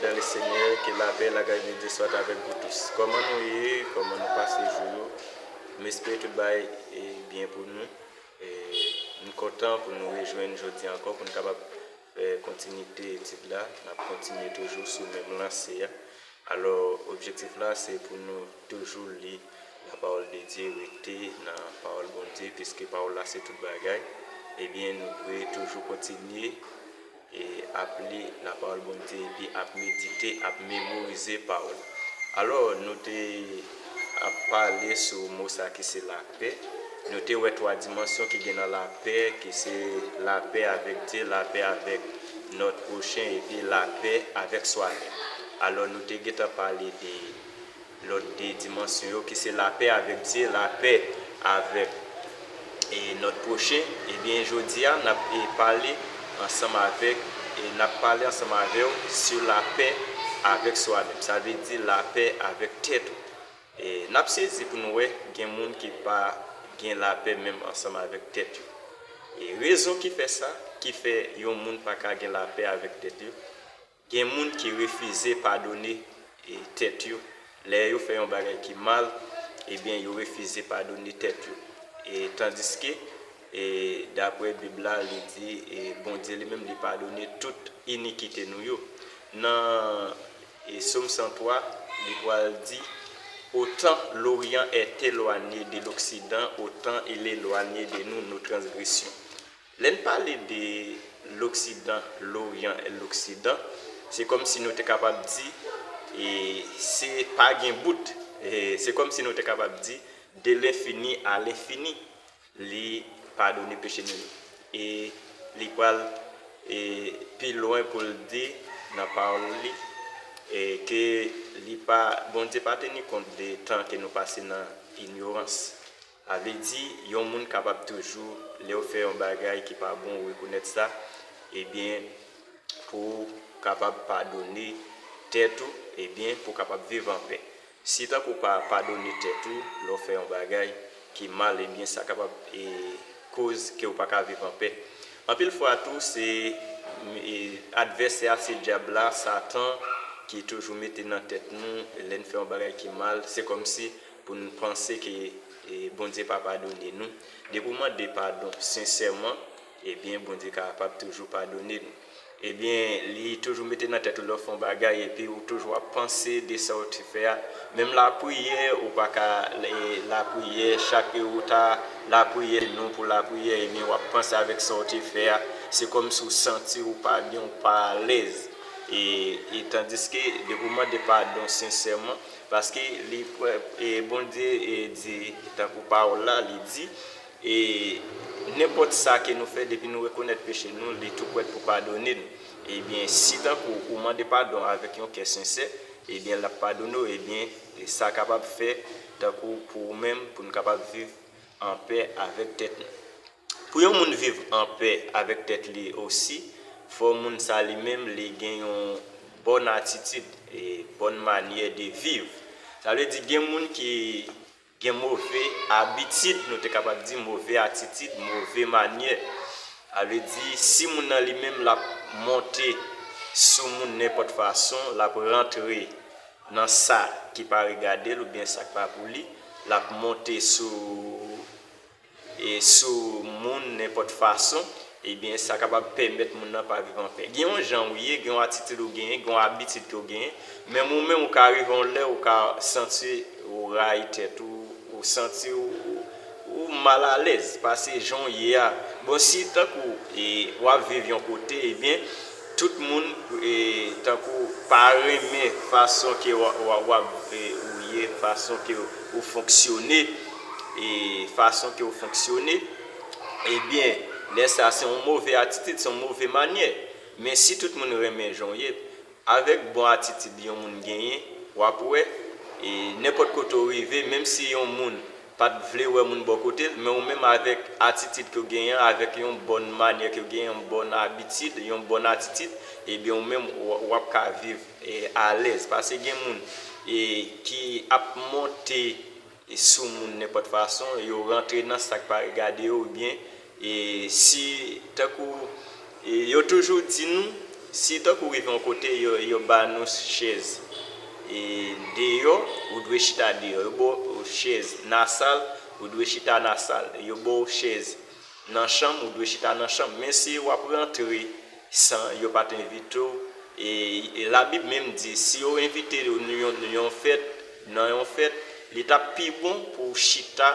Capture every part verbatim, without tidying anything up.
Dans le Seigneur, que la paix et la grâce de Dieu soient avec vous tous. Kòman nou ye? Kòman nou pase jou yo? M espere tout bagay e byen pou nou. E m kontan pou nou rejwenn jodi ankò pou n kapab fè kontinite etid la. N ap kontinye toujou sou menm lanse a. Alò, objektif la se pou nou toujou li la pawòl de Dye, rete nan pawòl Bondye, piske pawòl la se tout bagay. Ebyen, nou dwe toujou kontinye e ap li lapawòl Bondye epi ap medite, ap memorize pawòl. Alò, nou te ap pale sou mo sa ki se lapè. Nou te wè twa dimansyon ki gen nan lapè, ki se lapè avèk Dye, lapè avèk nòt pwochen epi lapè avèk swa menm. Alò, nou te gentan pale de lòt de dimansyon yo, ki se lapè avèk Dye, lapè avèk e nòt pwochen. Ebyen, jodi a, n ap e pale ansanm avèk, e n ap pale ansanm avè w sou lapè avèk swa menm. Sa vle di lapè avèk tèt ou. E n ap sezi pou nou wè, gen moun ki pa gen lapè menm ansanm avèk tèt yo. E rezon ki fè sa, ki fè yon moun pa ka gen lapè avèk tèt yo, gen moun ki refize padone e tèt yo. Lè yo fè yon bagay ki mal, ebyen, yo refize padone tèt yo. E tandiske, e daprè Bib la, li di, e Bondye li menm, li padone tout inikite nou yo. Nan e Sòm san twa, li pral di, Autant l'Orient est éloigné de l'Occident, autant il est éloigné de nous nos transgressions. Lè n pale de l'Occident, l'Orient et l'Occident, se kòmsi nou te kapab di, e se pa gen bout. E se kòmsi nou te kapab di, de l'infini à l'infini, li padone peche nou yo. E li pral e pi lwen pou l di nan pawòl li, e ke li pa, Bondye pa teni kont de tan ke nou pase nan inyorans. Sa vle di, yon moun kapab toujou, lè w fè yon bagay ki pa bon, ou rekonèt sa, ebyen, pou w kapab padone tèt ou, ebyen, pou w kapab viv anpè. Si tankou w pa padone tèt ou, lè w fè yon bagay ki mal, ebyen, sa kapab e koz ke w pa ka viv anpè. Anpil fwa tou, se e advèsè a, se dyab la, Satan, ki toujou mete nan tèt nou, lè n fè yon bagay ki mal, se kòmsi pou n panse ke e Bondye pa padone nou. Depi w mande padon sensèman, ebyen, Bondye kapab toujou padone nou. Ebyen, li toujou mete nan tèt ou lè w fè yon bagay, epi ou toujou ap panse de sa w te fè a. Menm lapriyè, ou pa ka, e, lapriyè, chak ou ta lapriyè, non pou lapriyè, ebyen, w ap panse avèk sa w te fè a. Se kòmsi w santi ou pa byen, ou pa alèz. E, e tandiske, depi w mande padon sensèman, paske li, e, Bondye, e, di, tankou pawòl la, li di, e nenpòt sa ke nou fè, depi nou rekonèt peche nou, li tou prèt pou padone nou. Ebyen, si tankou ou mande padon avèk yon kè sensè, ebyen, l ap padone w, ebyen, e sa kapab fè tankou pou ou menm, pou nou kapab viv anpè avèk tèt nou. Pou yon moun viv anpè avèk tèt li osi, fò moun sa li menm li gen yon bòn atitid, e bòn manyè de viv. Sa vle di gen moun ki gen move abitid, nou te kapab di move atitid, move manyè. Sa vle di si moun nan li menm l ap monte sou moun nenpòt fason, l ap rantre nan sa ki pa regade l oubyen sa k pa pou li, l ap monte sou e sou moun nenpòt fason, ebyen, sa kapab pèmèt moun nan pa viv anpè. Gen yon jan ou ye, gen yon atitid ou genyen, gen yon abitid ke w genyen, menm ou menm ou ka rive yon lè ou ka santi ou rayi tèt ou, ou santi ou, ou, ou mal alèz, pase jan w ye a. Bon, si tankou e w ap viv yon kote, ebyen, tout moun e tankou pa renmen fason ke w, w, w ap e, ou ye, fason ke ou fonksyone, e fason ke ou fonksyone, ebyen, lè sa se yon move atitid, se yon move manyè. Men si tout moun renmen jan w ye, avèk bon atitid yon moun genyen, w ap wè, e nenpòt kote w rive, menm si yon moun pa t vle wè moun bò kote l, men ou menm avèk atitid ke w genyen an, avèk yon bòn manyè ke w genyen, yon bòn abitid, yon bòn atitid, ebyen ou menm w, w ap ka viv e alèz. Pase gen moun e ki ap monte e sou moun nenpòt fason, yo rantre nan sa k pa regade yo, oubyen e si, tankou e yo toujou di nou, Si tankou w rive yon kote, yo, yo ba nou chèz e deyò, ou dwe chita deyò. Yo ba w chèz nan sal, ou dwe chita nan sal. Yo ba w chèz nan chanm, ou dwe chita nan chanm. Men si w ap rantre san yo pa t envite w, e, e Labib menm di, si yo envite w nan yon, yon fèt, nan yon fèt, li t ap pi bon pou w chita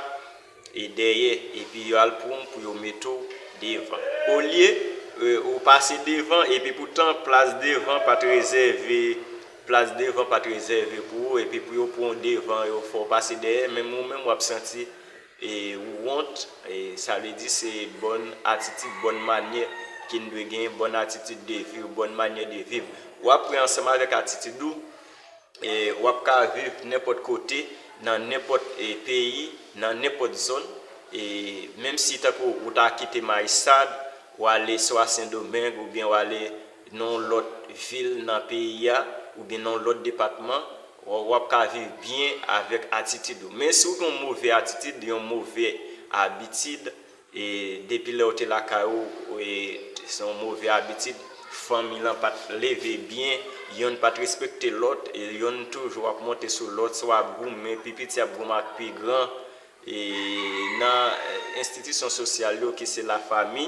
e dèyè, epi yo al pran w pou yo mete w devan. Olye, e, ou pase devan, epi poutan plas devan pa t rezève, plas devan pa t rezève pou ou, epi pou yo pran w devan, yo fè w pase dèyè, menm ou menm w ap santi e, ou wont, e, sa vle di se bòn atitid, bòn manyè ke n dwe genyen, bòn atitid de viv, bòn manyè de viv. W ap pran ansanm avèk atitid ou, e, w ap ka viv nenpòt kote, nan nenpòt, e, peyi, nan nenpòt zòn, e, menm si tankou ou ta kite Mayisad, w ale swa Sendomeng, oubyen w ale nan yon lòt vil nan peyi a, oubyen nan yon lòt depatman, w, w ap ka viv byen avèk atitid ou. Men si w gen yon move atitid, yon move abitid, e depi lè w te lakay ou, e se yon move abitid, fanmi lan pa t leve byen, yonn pa t respekte lòt, e yonn toujou ap monte sou lòt, swa ap goumen, pi piti ap goumen ak pi gran, e nan, e, enstitisyon sosyal yo ki se lafanmi.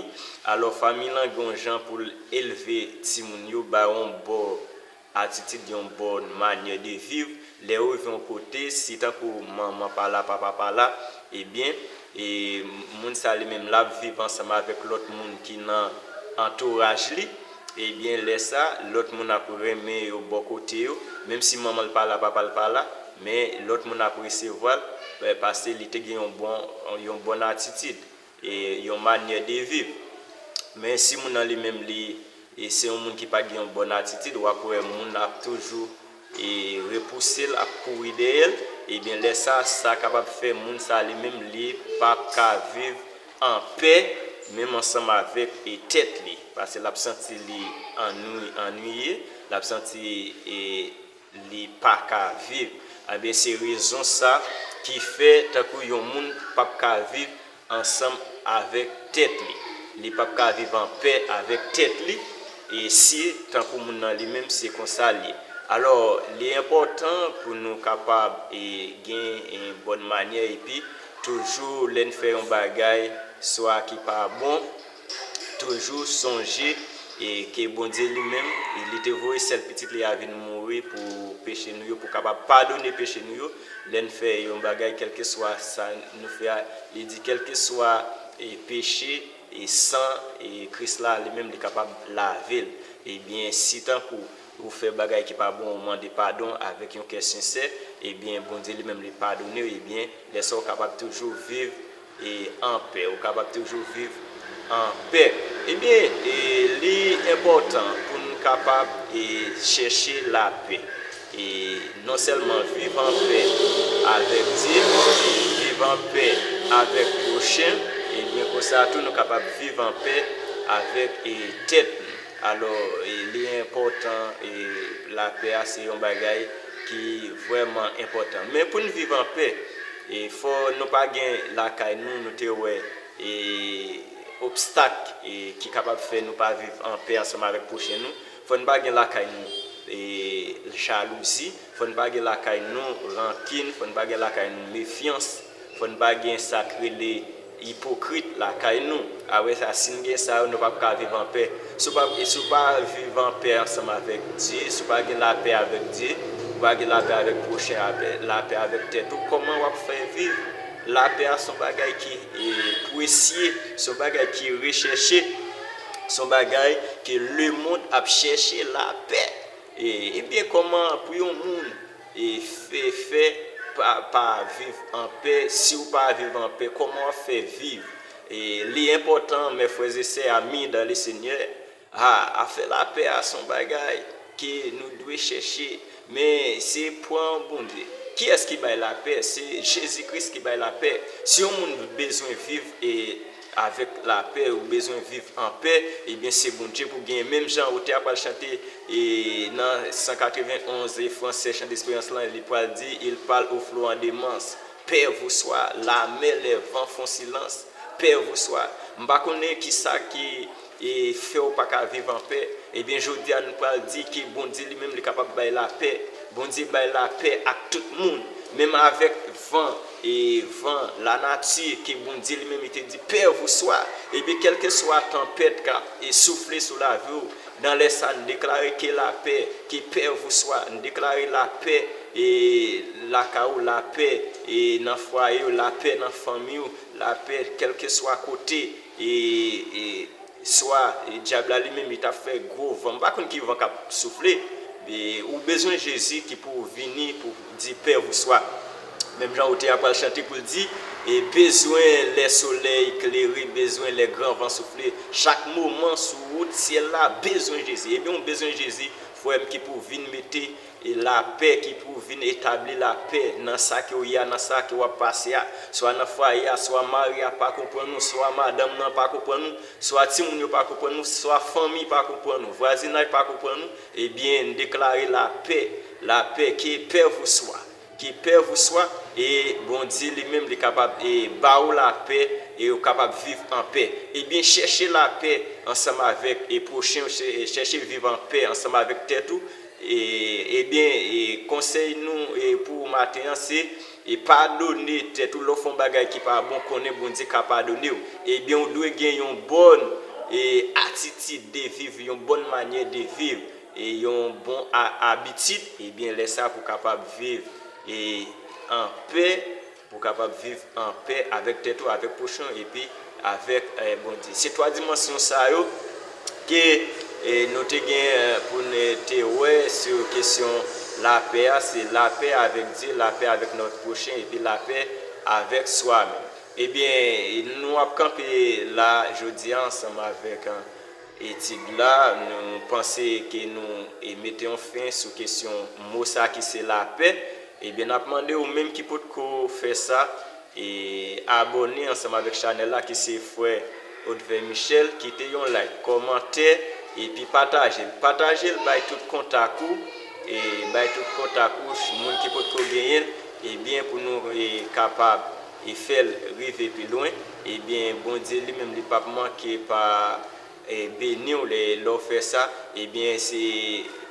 Alò, fanmi lan gen yon jan pou l elve timoun yo, ba yo yon bon atitid, yon bòn manyè de viv. Lè yo rive yon kote, si tankou manman pa la, papa pa la, ebyen, e, moun sa li menm l ap viv ansanm avèk lòt moun ki nan antouraj li. Ebyen, lè sa, lòt moun ap renmen yo bò kote yo, menm si manman l pa la, papa l pa la, men lòt moun ap resevwa l, e, paske li te gen yon bon, yon bòn atitid, e, yon manyè de viv. Men si moun nan li menm, li, e, se yon moun ki pa gen yon bòn atitid, w ap wè moun ap toujou, e, repouse l, ap kouri dèyè l, ebyen, lè sa, sa kapab fè moun sa li menm, li p ap ka viv anpè, menm ansanm avèk, e, tèt li. Paske l ap santi li annwi-, annuiye, l ap santi, e, li pa ka viv. Ebyen, se rezon sa ki fè, tankou yon moun p ap ka viv ansanm avèk tèt li. Li p ap ka viv anpè avèk tèt li, e si, tankou moun nan li menm, se konsa l ye. Alò, li enpòtan pou nou kapab, e, gen, e, bòn manyè, epi toujou, lè n fè yon bagay, swa ki pa bon, toujou sonje, e, ke Bondye li menm, e, li te voye sèl pitit li a vin mouri pou peche nou yo, pou kapab padone peche nou yo. Lè n fè yon bagay, kèlkeswa sa nou fè a, li di, kèlkeswa, e, peche, e, san, e, Kris la, li menm, li kapab lave l. Ebyen, si tankou ou fè bagay ki pa bon, ou mande padon avèk yon kè sensè, ebyen, Bondye li menm, li padone w, ebyen, lè sa, ou kapab toujou viv e anpè. Ou kapab toujou viv anpè. Ebyen, e, li enpòtan pou n kapab, e, chèche lapè. E non sèlman viv anpè avèk Dye, e viv anpè avèk pwochen, ebyen, konsa tou, nou kapab viv anpè avèk, e, tèt nou. Alò, e, li enpòtan, e, lapè a se yon bagay ki vrèman enpòtan. Men pou n viv anpè, e, fò nou pa gen lakay nou, nou te wè, e, obstak, e, ki kapab fè nou pa viv anpè ansanm avèk pwochen nou. Fò n pa gen lakay nou, e, jalouzi. Fò n pa gen lakay nou rankin. Fò n pa gen lakay nou mefyans. Fò n pa gen sa k rele ipokrit lakay nou. Apre sa, si n gen sa yo, nou p ap ka viv anpè. Si w pa, si w pa viv anpè ansanm avèk Dye, si w pa gen lapè avèk Dye, ou pa gen lapè avèk pwochen, lapè, lapè avèk tèt ou, kòman w ap fè viv? Lapè a se yon bagay ki, e, presye, se yon bagay ki rechèche, se yon bagay ke lemonn ap chèche lapè. E, ebyen, kòman pou yon moun, e, fè, fè pa, pa viv anpè? Si w pa viv anpè, kòman w ap fè viv? E, li enpòtan, mes frères et sœurs, amis dans le Seigneur, a, afè lapè a se yon bagay ke nou dwe chèche, men se pran Bondye. Kiyès ki bay lapè? Se Jezi Kris ki bay lapè. Si yon moun bezwen viv, e, avèk lapè, ou bezwen viv anpè, ebyen, se Bondye pou genyen. Menm jan otè a pral chante, e, nan san katrevenn onz, e, fransè, chan desperans lan, li pral di, il parle aux flots en démence, paix vous soit, la mer, les vents font silence, paix vous soit. M pa konnen ki sa ki, e fè w pa ka viv anpè. Ebyen, jodi a, nou pral di ke Bondye li menm, li kapab bay lapè. Bondye bay lapè ak tout moun, menm avèk van, e van, lanati, ke Bondye li menm, li te di, pè vouswa. Ebyen, kèlkeswa tanpèt k ap e soufle sou lavi w, nan lè sa, n deklare ke lapè, ke pè vouswa, n deklare lapè, e lakay ou, lapè, e nan fwaye w, lapè nan fanmi w, lapè, kèlkeswa kote, e, e swa, e dyab la li menm, li t ap fè gwo van. M pa konn ki van k ap soufle, e ou bezwen Jezi ki pou vini, pou di pè vouswa. Menm jan otè a pral chante pou l di, e bezwen lè solèy klere, bezwen lè gran van soufle. Chak moman sou wout syèl la, bezwen Jezi. Ebyen, ou bezwen Jezi, frè m, ki pou vin mete e lapè, ki pou vin etabli lapè nan sa ke w ye a, nan sa ke w ap pase a, swa nan fwaye a, swa mari a pa konprann ou, swa madanm nan pa konprann ou, swa timoun yo pa konprann ou, swa fanmi pa konprann ou, vwazinaj pa konprann ou, ebyen, n deklare lapè, lapè, ke pè vouswa, ke pè vouswa, e Bondye li menm, li kapab, e ba ou lapè, e ou kapab viv an pè. Ebyen, chèche lapè ansanm avèk, e pwochen w, chè-, chèche viv an pè ansanm avèk tèt ou, e, ebyen, e konsèy nou, e pou maten an, se, e padone tèt ou. Lè w fè yon bagay ki pa bon, konnen Bondye ka padone w. Ebyen, ou dwe gen yon bòn, e atitid de viv, yon bòn manyè de viv, e yon bon a-, abitid. Ebyen, lè sa pou w kapab viv, e an pè, pou w kapab viv an pè avèk tèt ou, avèk pwochen w, epi avèk, e, Bondye. Se twa dimansyon sa yo ke, e, nou te gen, e, pou n te wè sou kesyon lapè a, se lapè avèk Dye, lapè avèk nòt pwochen, epi lapè avèk swa menm. Ebyen, nou ap kanpe la jodi a ansanm avèk, e, etid la. Nou panse ke nou, e, mete yon fen sou kesyon mo sa ki se lapè. Ebyen, n ap mande ou menm ki potko fè sa, e abòne ansanm avèk chanèl la ki se frè Odvè Michel, kite yon like, kòmantè, epi pataje l. Pataje l bay tout kontak ou, e bay tout kontak ou, moun ki potko genyen l, ebyen, pou nou, e, kapab, e fè l rive pi lwen, ebyen, Bondye li menm, li p ap manke pa, e, beni w lè, lè w fè sa, ebyen, se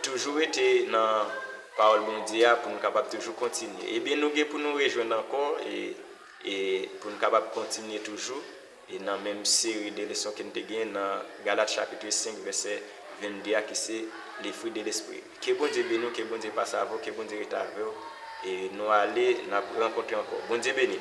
toujou rete nan pawòl Bondye a pou nou kapab toujou kontinye. Ebyen, nou gen pou nou rejwenn ankò, e, e pou n kapab kontinye toujou, e nan menm seri de leson ke n te gen nan Galat chapit senk, vèsè vennde a, ki se le fruit de l'esprit. Ke Bondye beni w, ke Bondye pase avè w, ke Bondye rete avè w, e nou ale, n ap rankontre ankò. Bondye beni.